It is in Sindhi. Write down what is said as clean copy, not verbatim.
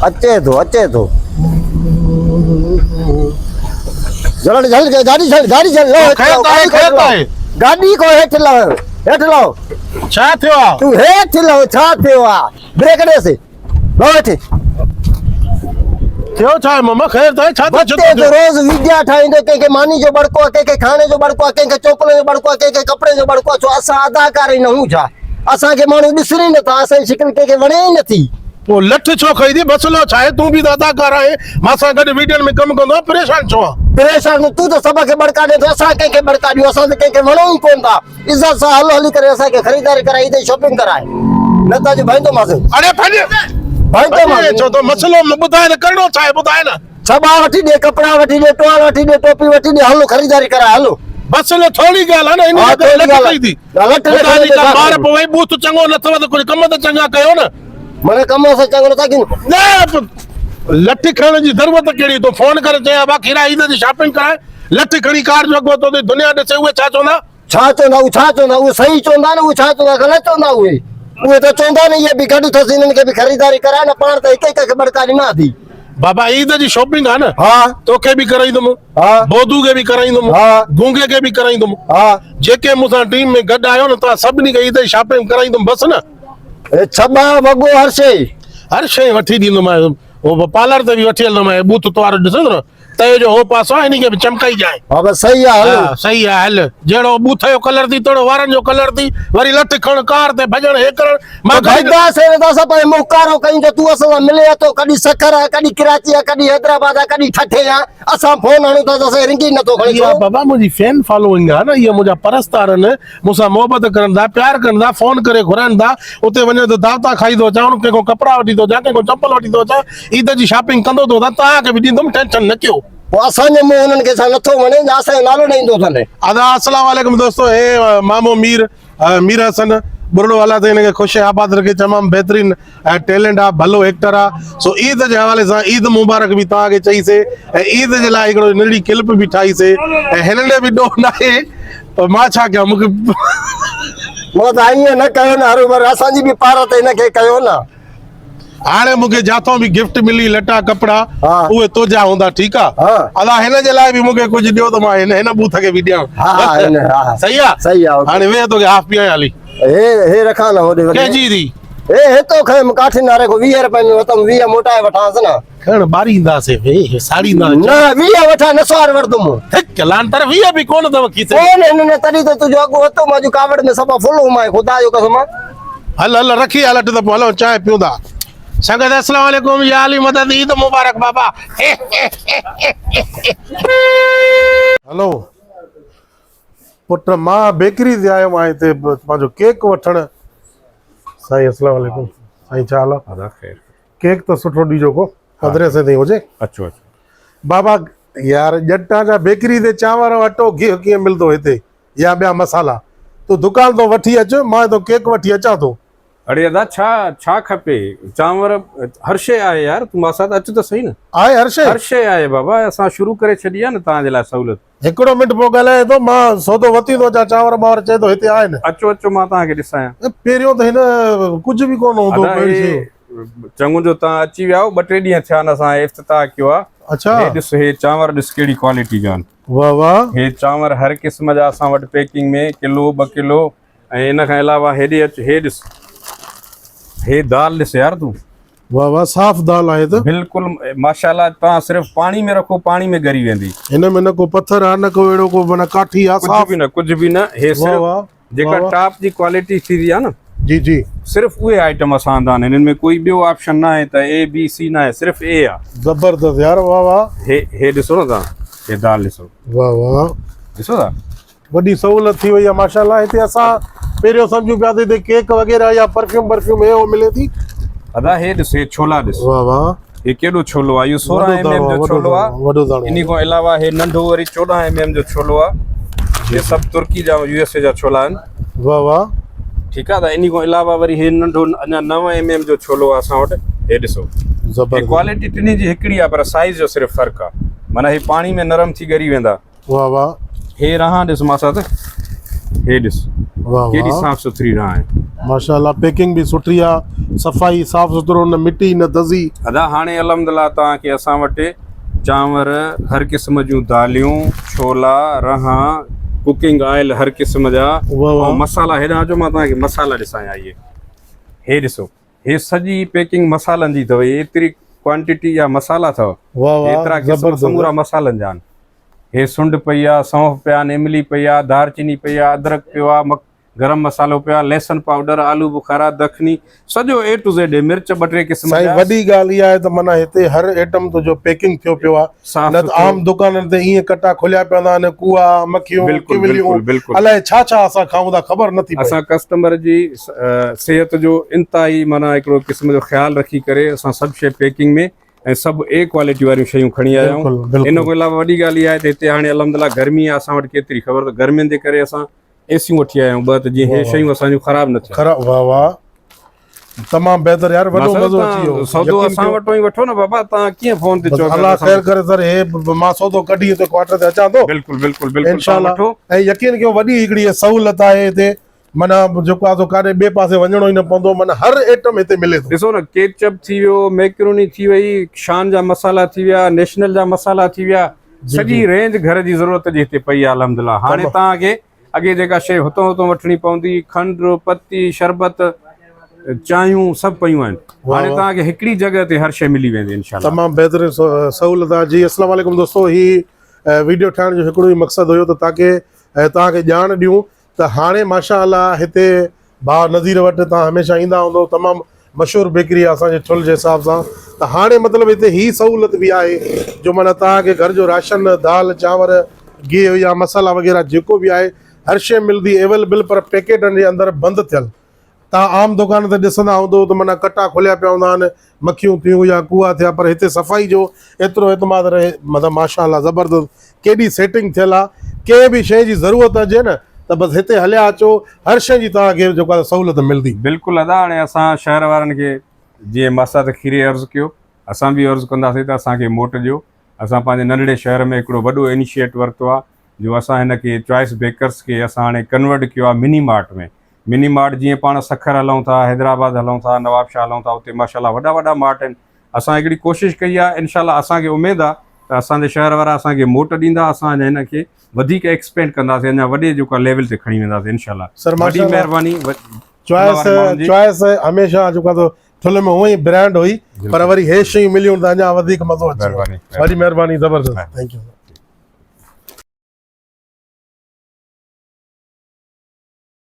اچي ٿو اچي ٿو. جلد جلد گاڏي ڇڏ گاڏي ڇڏ لهو خير ته آهي خير ته آهي. گاڏي کان هيٺ لهو هيٺ لهو. ڇا ٿيو آ؟ تون هيٺ لهو ڇا ٿيو آ؟ بريڪ ڏيس لهو هيٺ. ٿيو ڇا آهي ماما خير ته آهي ڇا ٿيو بتي تو روز ويڊيا ٺاهيندو ڪنهن کي ماني جو ٻڙڪو آ ڪنهن کي کاڻي جو ٻڙڪو آ ڪنهن کي چوپلن جو ٻڙڪو آ ڪنهن کي ڪپڙي جو ٻڙڪو آ ڇو اسان اداڪار ئي نه هون ڇا؟ اسان کي ماڻهو ڏسن ئي نٿا اسان جي شڪل ڪنهن کي وڻي ئي نٿي. پوء لٺ ڇو کئي ٿي؟ مسئلو ڇا آهي؟ تون به ته اداڪار آهين، مان سان گڏ ويڊين ۾ ڪم ڪندو آهين، پريشان ڇو آهين؟ پريشان تون ته سڀ کي ٻڙڪا ڏين ٿو، اسان ڪنهن کي ٻڙڪا ڏيون؟ اسان ته ڪنهن کي وڻون ئي ڪونه ٿا. عزت سان هل هلي ڪري اسان کي خريداري ڪرائي عيد جي شاپنگ ڪرائي، نه ته اڄ ڀائيندومانس. اڙي ڀڄ! ڀائيندومانس. ڇو ٿو؟ مسئلو ٻڌاء نه، ڪرڻو ڇا آهي ٻڌاء نه. ڇٻا وٺي ڏي، ڪپڙا وٺي ڏي، ٽوال وٺي ڏي، ٽوپي وٺي ڏي، هلو خريداري ڪرائي هلو. بس اها ٿوري ڳالهه آهي نه، انهيء ڪري لٺ کئي ٿي. خدا جي ڪا مار پوي، ٻوٿ چڱو نه اٿو ته ڪجهه ڪم ته چڱا ڪيو نه. معنيٰ ڪم اسان چڱو نٿا ڪيون. نه لٺ کڻڻ جي ضرورت ڪهڙي، تون فون ڪري چئين ها ڀا کيرا عيد جي شاپنگ ڪرائي، لٺ کڻي ڪار جو اڳ ورتو اٿئي، دنيا ڏسي اهي ڇا چوندا؟ ڇا چوندا اهي ڇا چوندا اهي صحيح چوندا نه اهي ڇا چوندا غلط چوندا اهي اهي ته چوندا نه اهي به گڏ اٿس انهن کي به خريداري ڪرائي نه پاڻ ته هڪ هڪ کي ٻڙڪا ڏنا اٿي. بابا عيد جي شاپنگ آ نه ها توکي به ڪرائيندم ها بودو کي به ڪرائيندم ها گونگي کي به ڪرائيندم ها جيڪي مون سان ٽيم ۾ گڏ آهيو نه توهان سڀني کي عيد جي شاپنگ ڪرائيندم بس نه. هي ڇٻا وڳو هر شيء. هر شيء وٺي ڏيندومانء هو پارلر تي به وٺي هلندومانء ٻوٿ تو وارو ڏسين ٿو نه تئي جو هو پاسو آهي انهي کي به چمڪائي جانء. ها بس صحيح آ هل. ها صحيح آ هل جهڙو ٻوٿ جو ڪلر ٿي تهڙو وارن جو ڪلر ٿي وري لٺ کڻ ڪار تي ڀڄڻ هي ڪرڻ مان ته ڀڄدا سي ويندا سان پنهنجي منهن ڪارو ڪيون جو تون اسان سان ملين اٿو ڪڏهن سکر آ ڪڏهن ڪراچي آ ڪڏهن حيدرآباد آ ڪڏهن ٺٽي آ اسان فون هڻون ٿا ته اسان جي رنگ ئي نٿو کڻي اها ڇو. بابا منهنجي فين فالوئنگ آ نه اهي منهنجا پرستار آهن مون سان محبت ڪرن ٿا پيار ڪن ٿا فون ڪري گهرائن ٿا اتي وڃان ته دعوتان کائي ٿو اچان ڪنهن کان ڪپڙا وٺي ٿو اچان ڪنهن کان چمپل وٺي ٿو اچان عيد جي شاپنگ ڪندو ٿو وتان توهان کي به ڏيندم ٽينشن نه ڪيو. پوء اسان جو منهن انهن کي ڇا نٿو وڻي يا اسان جو نالو نه ايندو اٿن. ادا السلام عليڪم دوستو هي مامو مير مير حسن ٻرڙو الله سائين هن کي خوش ۽ آباد رکي تمام بهترين ٽيلنٽ آ ڀلو ايڪٽر آ سو عيد جي حوالي سان عيد مبارڪ به توهان کي چئي سي ۽ عيد جي لاء هڪڙو ننڍڙي ڪلپ به ٺاهي سي ۽ هنن ڏي به ڏوهه ناهي پر مان ڇا ڪيان مونکي مون ته ائين نه ڪيو نه هروڀرو اسان جي به پارت هن کي ڪيو نه. هاڻي مونکي جاٿون به گفٽ ملي لٽا ڪپڙا اهي تنهنجا هوندا ٺيڪ آ ادا هن جي لاء به مونکي ڪجهه ڏيو ته مان هن هن بوٿ کي به ڏيان صحيح آ صحيح آ هاڻي ويهه توکي هاف پيان هلي هي هي رکان نه هوڏي ڪنهن جي ٿي هي هتو کنيم ڪاٺين واري کان 20 رپين ۾ وتم 20 موٽائي وٺانس نه کڻ ٻارينداسي ويهه ساڙيندا نه 20 وٺان نسوار وٺندم هڪ لان تر 20 به ڪونه اٿو کيسي ڪونه هن نه تڏهن ته تنهنجو اڳ وتو مان جو ڪاوڙ ۾ صفا فل هوم آهي خدا جو قسم هل هل رکي هل اٺ ته پوء هلو چانهه پيون ٿا سنگت السلام عليڪم يا علي مدد عيد مبارڪ بابا هلو پٽ مان بيڪري تي آيو آهيان هتي پنهنجو ڪيڪ وٺڻ سائين السلام عليڪم سائين ڇا حال ادا خير ڪيڪ ته سٺو ڏجو ڪو پندرهين سئي تائين هجي اچو اچو بابا يار ڄٽان جا بيڪري تي چانور اٽو گيهه ڪيئن ملندو هتي يا ٻيا مصالحا تون دڪان تان وٺي اچ مان هتان ڪيڪ وٺي اچان ٿو. اڙي ادا ڇا ڇا کپي چانور هر شيء آهي يار تون مان سان اچ ته سهي نه. آهي هر شيء؟ هر شيء آهي بابا اسان شروع ڪري ڇڏي آهي نه توهان جي لاء سهولت. هڪڙو منٽ پوء ڳالهايان ٿو مان سودو وتي ٿو اچان چانور ٻانور چئي ٿو هتي آهن. اچو اچو مان توهان کي ڏسايان. پهريون ته هن ڪجهه به ڪونه هوندو ادا هي چڱو جو توهان اچي ويا آهيو ٻه ٽي ڏينهن ٿيا آهن اسان افتتاح ڪيو آهي. اڇا. هي ڏس هي چانور ڏس ڪهڙي ڪوالٽي جا آهن. واه واه. هي چانور هر قسم جا اسان وٽ پيڪنگ ۾ ڪلو ٻه ڪلو ۽ ان کان علاوه هيڏي اچ هي ڏس هي دال ڏس يار تون. واه واه صاف دال آهي ته. بلڪل ماشاءالله توهان صرف پاڻي ۾ رکو پاڻي ۾ ڳري ويندي. هن ۾ نه ڪو پٿر آ نه ڪو اهڙو ڪو معنيٰ ڪاٺي آ صاف. ڪجهه به نه ڪجهه به نه هي صرف جيڪا ٽاپ جي ڪوالٽي ٿيندي آ نه. جي جي. صرف اهي آئٽم اسان آندا آهن هنن ۾ ڪوئي ٻيو آپشن نه آهي ته اي بي سي نه آهي صرف اي آ. زبردست يار واه واه. هي هي ڏسو نه توهان هي دال ڏسو. واه واه. ڏسو ٿا. وڏي سهولت ٿي وئي آ ماشاءالله هتي اسان پهريون سمجهون پيا ته هتي ڪيڪ وغيره يا پرفيوم برفيوم هي هو ملي ٿي. ادا هي ڏس هي ڇولا ڏس. واه واه. هي ڪيڏو ڇولو آ اهو 16 ايم ايم جو ڇولو آ وڏو داڻو انهي کان علاوه هي ننڍو وري 14 ايم ايم جو ڇولو آ هي سڀ ترڪي جا يو ايس اي جا ڇولا آهن واه واه ٺيڪ آ ته انهي کان علاوه وري هي ننڍو اڃا 9 ايم ايم جو ڇولو آ اسان وٽ هي ڏسو زبردست ڪوالٽي ٽنهي جي هڪڙي آ پر سائيز جو صرف فرق آ معنی هي پاڻي ۾ نرم ٿي ڳري ويندا واه واه هي رهان ڏس ماسات هي ڏس واه ڪيڏي صاف سٿري رهان آهي. ماشاءالله پيڪنگ به سٺي آ صفائي صاف سٿرو نه مٽي نه دزي. ادا هاڻي الحمدلله توهان کي اسان وٽ چانور هر قسم جون داليون ڇولا رهان ڪوڪنگ آئل هر قسم جا ۽ مصالا هيڏانهن اچو مان توهان کي مصالا ڏسايان اهي هي ڏسو هي سڄي پيڪنگ مصالن جي اٿو ايتري ڪوانٽيٽي جا مصالا اٿو ايترا قسم سمورا مصالن جا آهن هي سنڍ پئي آ سونف پيا آهن املي پئي آ دارچيني پئي آ ادرڪ پيو آ گرم مصالحو پيو آ لهسن پائوڊر آلو بخارا دکني سڄو اي ٽو زيڊ مرچ ٻه ٽي قسم سائين جا وڏي ڳالهه اها آهي ته معنيٰ هتي هر ائٽم تو جو پيڪنگ ٿيو پيو آ صاف نه ته سٿرو عام دڪانن تي ائين ڪٽا کليا پيا هوندا آهن ڪوئا مکيون بلڪل ڪوليون بلڪل بلڪل الائي ڇا ڇا اسان کائون ٿا خبر نه ٿي پئي. اسان ڪسٽمر جي صحت جو انتهائي معنيٰ هڪڙو قسم جو خيال رکي ڪري اسان سڀ شيء پيڪنگ ۾ ۽ سڀ اي ڪوالٽي واريون شيون کڻي آيا آهيون بلڪل ان بلڪل کان علاوه وڏي ڳالهه اها آهي ته هتي هاڻي الحمدلله گرمي آهي اسان وٽ ڪيتري خبر ته گرمين جي ڪري اسان اي سيون وٺي آيا آهيون ٻه ته جيئن هي شيون اسان جون خراب نه ٿين. خراب واه واه تمام بهتر يار وڏو مزو اچي ويو سودو اسان وٽو ئي وٺو نه بابا تان ڪيئن فون تي چئو الله خير ڪري سر هي مان سودو ڪڍي هتي ڪوارٽر تي اچان ٿو بلڪل بلڪل بلڪل ان شاء الله ۽ يقين ڪيو وڏي هڪڙي سهولت آهي هتي معنيٰ جيڪو آ سو ڪاڏي ٻئي پاسي وڃڻو ئي نه پوندو معنيٰ هر ائٽم هتي ملي ٿو. ڏسو نه ڪيچپ ٿي ويو ميڪروني ٿي وئي شان جا مصالحا ٿي ويا نيشنل جا مصالحا ٿي ويا سڄي رينج گهر جي ضرورت جي هتي پئي آ الحمدلله هاڻي توهان کي اڳي جيڪا شيء هتون هتون وٺڻي پوندي کنڊ پتي شربت چانهيون سڀ پيون آهن هاڻي توهان کي هڪڙي جڳهه تي هر شيء ملي ويندي انشاء الله. تمام بهترين سهولت آ جي اسلام عليڪم دوستو هي ويڊيو ٺاهڻ جو هڪڙو ئي مقصد هيو ته تاڪي توهان کي ڄاڻ ڏيون ته هاڻي ماشاء الله هتي ڀاء نظير وٽ توهان هميشه ايندا هوندو تمام مشهور بيڪري آهي اسان جي ٺل جي حساب سان ته هاڻي مطلب هتي هي سهولت به آهي جو معنيٰ توهان کي گهر جو راشن دال چانور گيهه يا مصالحا وغيره جيڪو به آهي هر شيء ملندي اويلبل پر پيڪيٽن جي اندر بند ٿيل توهان عام دڪان تي ڏسندا هوندو ته معنيٰ ڪٽا کليا پيا هوندا آهن مکيون ٿيون يا ڪوئا ٿيا پر هتي صفائي جو ايترو اعتماد رهي مطلب ماشاء الله زبردست ڪيڏي سيٽنگ ٿيل آ ڪنهن به شيء جي ضرورت هجي نه ته بس هتي هليا اچو هر شيء جي توهان کي جيڪو آ سهولت ملدي. بلڪل ادا هاڻي اسان شهر وارن کي جيئن ماسات کيري عرض ڪيو اسان به عرض ڪنداسين ته اسان کي موٽ ڏيو اسان پنهنجي ننڍڙي شهر ۾ هڪڙو وڏو انيشيٽ ورتو آ جو اسان هن کي چوائس بيڪرس کي اسان هاڻي ڪنورٽ ڪيو آ مني مارٽ ۾ مني مارٽ جيئن پاڻ سکر هلون ٿا حيدرآباد هلون ٿا نوابشاهه هلون ٿا اتي ماشاء الله وڏا وڏا مارٽ آهن اسان هڪڙي ڪوشش ڪئي آهي انشاء الله اسان کي اميد آهي ته اسان جي شهر وارا اسان کي موٽ ڏيندا اسان اڃا هن کي وڌيڪ ايڪسپينڊ ڪنداسين اڃا وڏي جيڪو ليول تي کڻي وينداسين انشاء الله سر وڏي مهرباني چوائس چوائس هميشه جيڪو آ ٺل ۾ هونئن ئي برانڊ هئي پر وري هي شيون مليون ته اڃا وڌيڪ مزو اچي ويو وڏي مهرباني زبردست thank you.